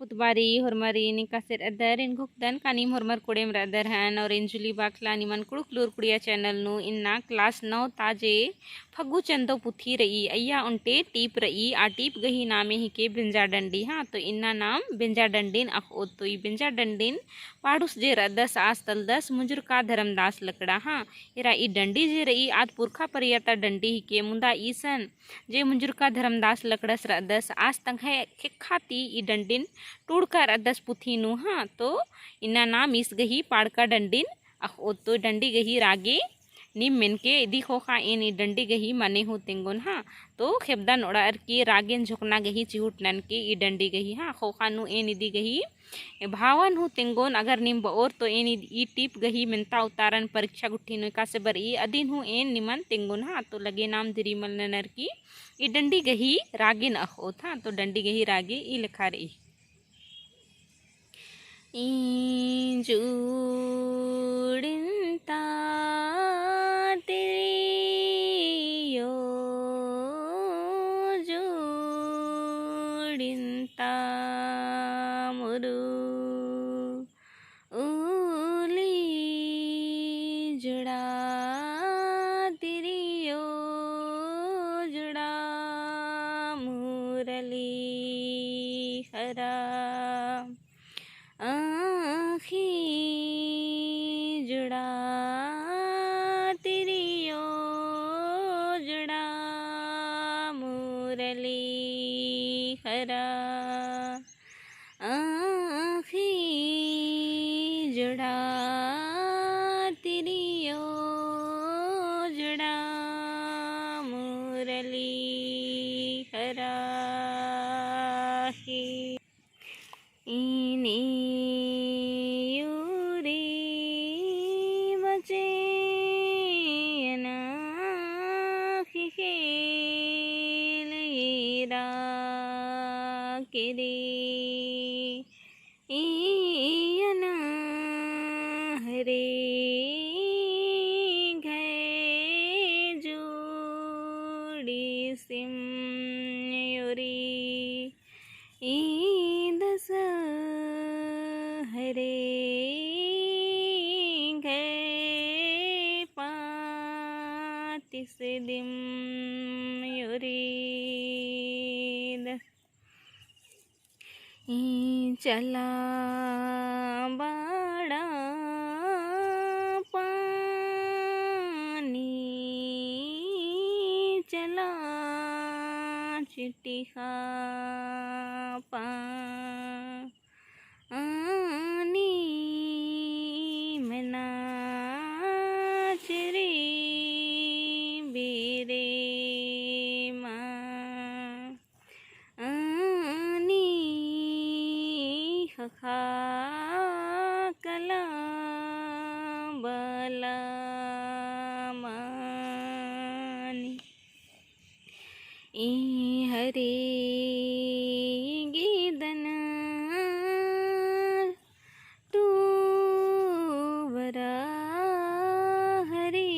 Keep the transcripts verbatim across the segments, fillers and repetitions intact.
पुतबारी होरमारिन एकासे रअदर, एन घोखदन का नीम होरमर कोड़ेम रअदर हन और एन जुली बाखला निमन कुँड़ुख़ लूर कुड़िया channel नू इन्ना class नौ ता जे फग्गु चंदो पुथी रई, अइय्या ओन्टे टीप रई, आ टीप गही नामे हिके बेंजा डंडी। हाँ, तो इन्ना नाम बेंजा डंडिन अख़ओत। तो ई बेंजा डंडिन पाड़ुस जे रअदस आस तलदस मुंजुरका धरमदास लकड़ा। हाँ, एरा ई डंडी जे रई आद पुरखा परिया ता डंडी हिके, मुन्दा ईसन जे मुंजुरका धरमदास लकड़स रअदस आस तंग्है ख़ेक्खा ती ई डंडिन टूड़का रअदस पुथी नू। हाँ, तो इन्ना नाम ईस गही पाड़का डंडिन अख़ओत। तो डंडी गही रागे नीम मेनके इदी ख़ोख़ा एन ई डंडी गही मने हूँ तेंगोन। हाँ, तो ख़ेबदन ओड़अर की रागेन झोंकना गही चिहुट ननके ई डंडी गही। हाँ, ख़ोख़ा नू एन इदी गही भावन हूँ तेंगोन। अगर नीम बओर तो एन ई, ई टीप गही मेन्ता उतारन परीक्षा गुट्ठी नू एकासे बरई अदिन हूँ एन निमन तेंगोन। हाँ, तो लगे नाम दिरी मल ननर की ई डंडी गही रागेन अख़ओत। हाँ, तो डंडी गही रागे ई लेखा रई। ईंजुड़िन ता तिरियो जुड़िन ता मुरु उली जुड़ा तिरियो जुड़ा मुरली हरा। आँखी जुड़ा तिरियो जुड़ा मुरली हरा। आँखी जुड़ा तिरियो जुड़ा मुरली हरा। इनी यूरी बचे अनाखी खेल येरा केरे। ई अनाहरे घय जोड़ी सिम योरी। ई दसहरे घय पातिस दिम योरी। ई चला बाड़ा पानी, चला चिटिहा पा आनी मना चरी बेरे मा। आनी ख़खा कला बला मानी। ई हरे गे दन टूबरा हरे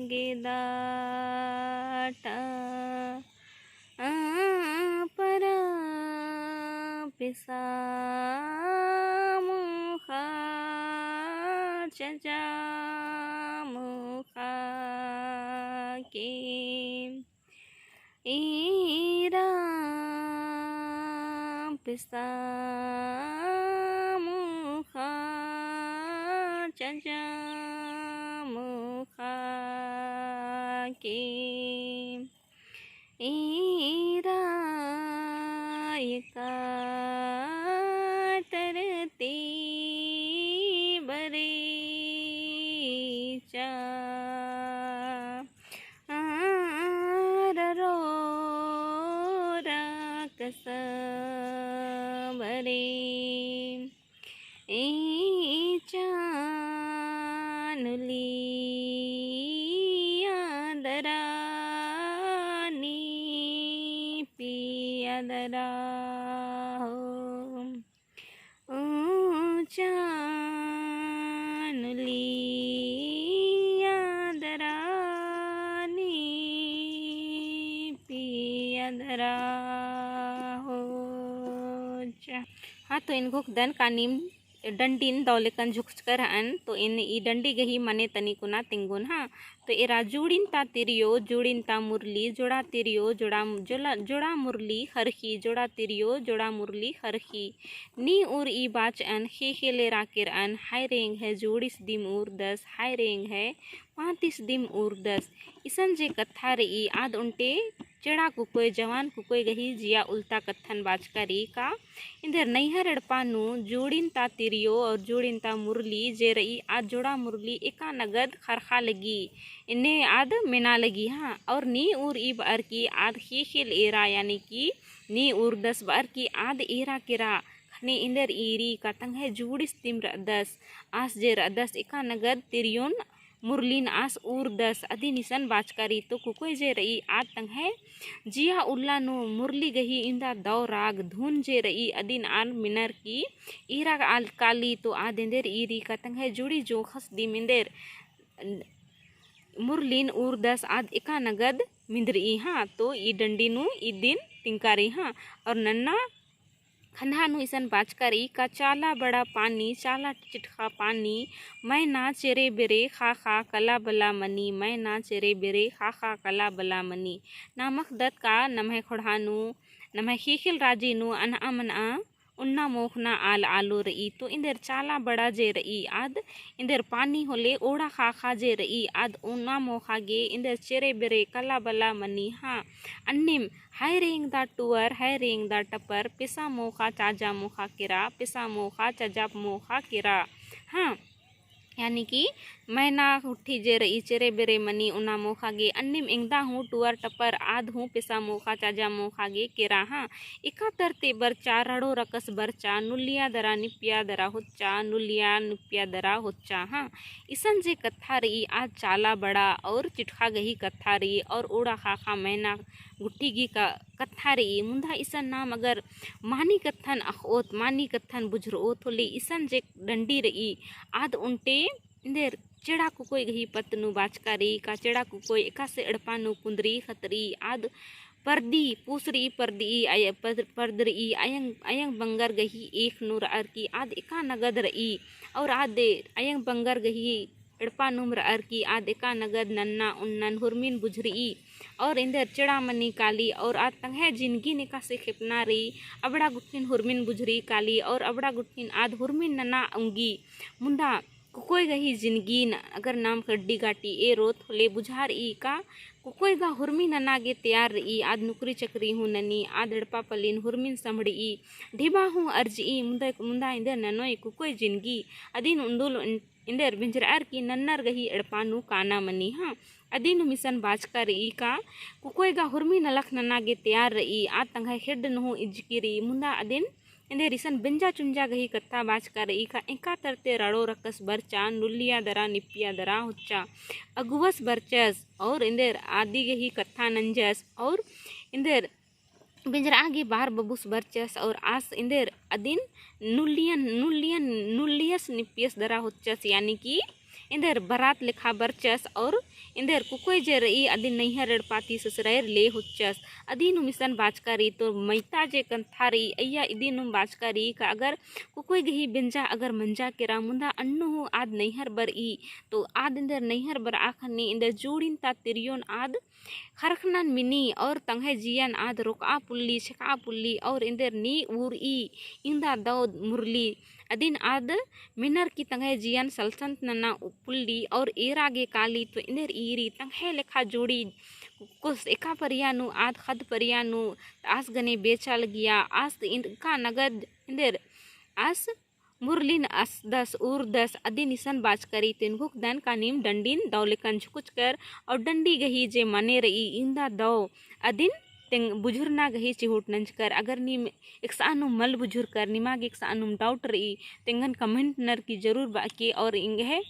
गे दाटा। आ परा पिसा मुखा चचा मुखा के। ईरा पिसा मुखा चचा मुखा के। ईरा एका तरती बरीचा। आर रोरा कसबरी। ई चानुलिया दरा नी पिया दरा हो। ऊँचा नुलिया दरा नी पिया दरा हो। हाँ, तो एन घोखदन का नीम डंडिन दव लेकन झुकचकर हन, तो एन ई डंडी गही मने तनी कुना तेंगोन। हाँ, तो एरा जुड़िन ता तिरियो, जुड़िन ता मुरली, जोड़ा तिरियो, जोड़ा, जोड़ा, जोड़ा मुरली खरखी, जोड़ा तिरियो, जोड़ा मुरली खरखी। नी उर ई बाचन, ख़ेख़ेल एरा केरन, हाय रे एंग्है जोड़िस दिम उरदस, हाय रे एंग्है पाँतिस दिम उरदस। इसन जे कत्था रई, आद ओन्टे चेड़ा कुकोय, जवान कुकोय गही जिया उल्ता कत्थन बाचका रई का। एन्देर नैहर एड़पा नू जुड़िन ता तिरियो और जुड़िन ता मुरली जे रई, आद जोड़ा मुरली एका नगद खरखा लगी, एन्ने आद मेना लगी। हाँ, और नी उर ई बअर की आद ख़ेख़ेल एरा, यानी कि नी उरदस बअर की आद एरा केरा, ख़ने एन्देर ईरी का तंग्है जुड़िस दिम रअदस, आस जे रअदस एका नगद तिरियोन मुरलिन आस उरदस। अदिन इसन बाचका रई, तो कुकोय जे रई आद तंग्है जिया उल्ला नू मुरली गही इन्दा दव राग धुन जे रई अदिन आर मेनर की एरा आल काली, तो आद एन्देर ईरी का तंग्है जुड़ी जोंख़स दिम एन्देर मुरलिन उरदस, आद एका नगद मिंदरई। हाँ, तो ई डंडी नू इदिन तिंका रई। हाँ, और नन्ना खंधा नू इसन बाचका रई का चाला बड़ा पानी, चाला चिटखा पानी, मैना चेरे बेरे ख़ाख़ा कला बला मनी, मैना चेरे बेरे ख़ाख़ा कला बला मनी। नाम अख़दत का नम्है ख़ोंड़हा नू, नम्है ख़ेख़ेल राजी नू अनआ मनआ उन्ना मोख़ना आल आलो रई, तो एन्देर चाला बड़ा जे रई आद एन्देर पानी होले ओड़ा ख़ाख़ा जे रई आद उन्ना मोख़ा गे एन्देर चेरे बेरे कला बला मनी। हाँ, अन्नेम हाय रे एंगदा टुअर, हाय रे एंगदा टपर, पेसा मोख़ा चाजा मोख़ा केरा, पेसा मोख़ा चाजा मोख़ा केरा। हाँ, यानी कि मैना गुट्ठी जे रई चेरे बेरे मनी उन्ना मोख़ा गे अन्नेम एंगदा हूँ टुअर टपर आद हूँ पेसा मोख़ा चाजा मोख़ा गे केरा। हाँ, एका तरते बरचा रड़ो रकस बरचा नुलिया दरा निपिया दरा होच्चा, नुलिया निपिया दरा होच्चा। हाँ, इसन जे कत्था रई आद चाला बड़ा और चिटखा गही कत्था रई और ओड़ा ख़ाख़ा मैना गुट्ठी गही क-, कत्था रई। मुन्धा इसन नाम अगर मानी कत्थन अख़ओत, मानी कत्थन बुझुरओत होले इसन जे डंडी रई आद ओन्टे एन्देर चेड़ा कुकोय गही पत्त नू बाचका रई का चेड़ा कुकोय एकासे एड़पा नू कुन्दरी ख़तरी आद परदी, पूस रई परदी, अय-, पर-, परद रई, अयंग, अयंग बंगर गही एख़ नू रअर की आद एका नगद रई, और आद अयंग बंगर गही एड़पा नुम रअर की आद एका नगद नन्ना उन्नन हुरमिन बुझुरई, और एन्देर चेड़ा मनी काली, और आद तंग्है जिनगी नू एकासे खेपना रई, अबड़ा गुट्ठिन हुरमिन बुझुरई काली, और अबड़ा गुट्ठिन आद हुरमिन नना उंगी, मुन्धा कुकोय गही जिनगी नू अगर नाम कड्डी गाटी एरोत होले बुझारई का कुकोय गा हुरमी नना गे तैयार रई, आद नुकरी चकरी हूँ ननी, आद एड़पा पल्लिन हुरमिन सम्हड़ई, ढिबा हूँ अर्जई, मुन्दा, मुन्दा एन्देर ननोय कुकोय जिनगी। अदिन उन्दुल एन्देर बेंजरअर की नन्नर गही एड़पा नू काना मनी। हाँ, अदिन नुम इसन बाचका रई का कुकोय गा हुरमी नलख नना गे तैयार रई, आद तंग्है खेड्ड नू हूँ इजकी रई, मुन्दा अदिन एन्देर इसन बेंजा चुंजा गही कत्था बाचका रई का एका तरते रड़ो रकस बरचा, नुलिया दरा निपिया दरा होच्चा, अगुवस बरचस, और एन्देर आदी गही कत्था नंजस, और एन्देर बेंजरआ गे बार बबुस बरचस, और आस एन्देर अदिन नुलियन, नुलियन, नुलियस निपियस दरा होच्चस, यानी कि एन्देर बरात लेखा बरचस, और एन्देर कुकोय जे रई अदिन नैहर एड़पा ती ससुरैर ले होच्चस। अदिन नुम इसन बाचका रई, तो मइता जे कत्था रई, अइय्या इदिन नुम बाचका रई का अगर कुकोय गही बेंजा अगर मंजा केरा मुन्दा अन्नु हूँ आद नैहर बरई, तो आद एन्देर नैहर बरआ ख़ने एन्देर जुड़िन ता तिरियोन आद ख़रख़नन मिनी और तंग्है जियन आद रोकआ पुल्ली, छेकआ पुल्ली और एन्देर नी उरई इन्दा दव मुरली। अदिन आद मेनर की तंग्है जियन सलसंत नना पुल्ली और एरा गे काली तो एन्देर ईरी तंग्है लेखा जोड़ी कुस एका परिया नू आद ख़द्द परिया नू आस गने बेचा लगिया आस एका नगद एन्देर आस मुरलिन असदस उरदस। अदिन इसन बाचका रई तो एन घोखदन का नीम डंडिन दव लेकन झुकुचकर और डंडी गही जे मने रई इन्दा दव अदिन तेंग बुझुरना गही चिहुट नंजकर। अगर नीम एकसआ नू मल बुझुरकर निमा गे एकसआ नू doubt रई तेंगन comment ननर की जरूर बअके और एंग्है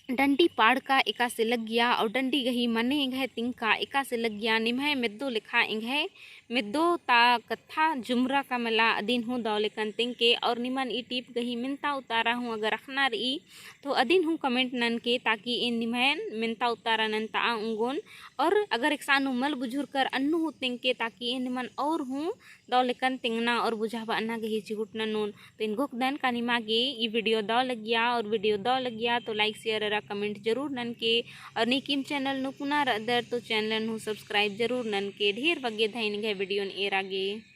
डंडी पाड़का एकासे लग्गिया और डंडी गही मने एंग्है तिंका एकासे लग्गिया निम्है मेद्दो लेखा एंग्है मेद्दो ता कत्था जुमरा का मला अदिन हूँ दव लेकन तेंगके और निमन ई टीप गही मेन्ता उतारा हूँ अगर अख़ना रई तो अदिन हूँ comment ननके ताकि एन निम्है मेन्ता उतारा नन्तआ उंगोन। और अगर एकसआ नू मल बुझुरकर अन्नु हूँ तेंगके ताकि एन निमन और हूँ दव लेकन तेंगना और बुझाबअना गही चिहुट ननोन। तो एन घोखदन का निमा गे ई video दव लगिया, और video दव लगिया तो like, share अरा comment जरूर ननके। और नीकिम channel नू पुना रअदर तो channel नू subscribe जरूर ननके। ढेर बग्गे धैन गही video न एरा गे।